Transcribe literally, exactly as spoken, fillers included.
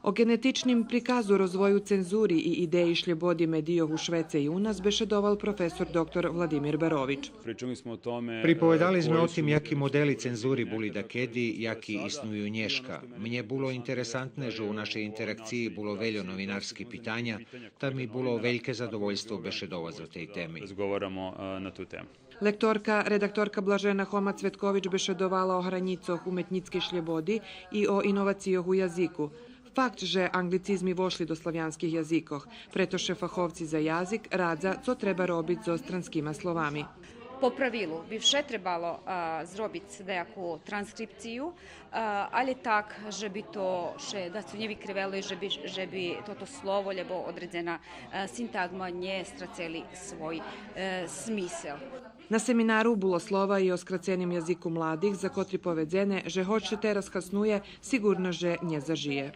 О ґенетичним приказу розвою цензури и идеї шлєбоди медийох у швеце и у нас бешедовал професор доктор Владимир Берович. Pripovedali sme o tim jaki modeli cenzuri buli dakеди, jaki исную нєшка. Мнє було интересантне же у нашей интеракциї було вельо новинарских питаня, та ми було вельке задовольство бешедовац о тей теми. Лекторка, редакторка Блажена Хома Цветкович бешедовала о гранїцох уметнїцкей шлєбоди и о иновацийох у язику. Факт же анґлицизми вошли до славянских язикох, прето ше фаховци за язик радза цо треба робиц зоз странскима словами. По правилу би вше требало а, зробиц даяку транскрипцию, а, але так же би то ше дацо нє викривело и же би, же би тото слово, лєбо одредзена а, синтагма нє страцели свой е, смисел. На семинару було слова и о скраценим язику младих, за котри поведзене же гоч ше тераз хаснує, сиґурно же нє зажиє.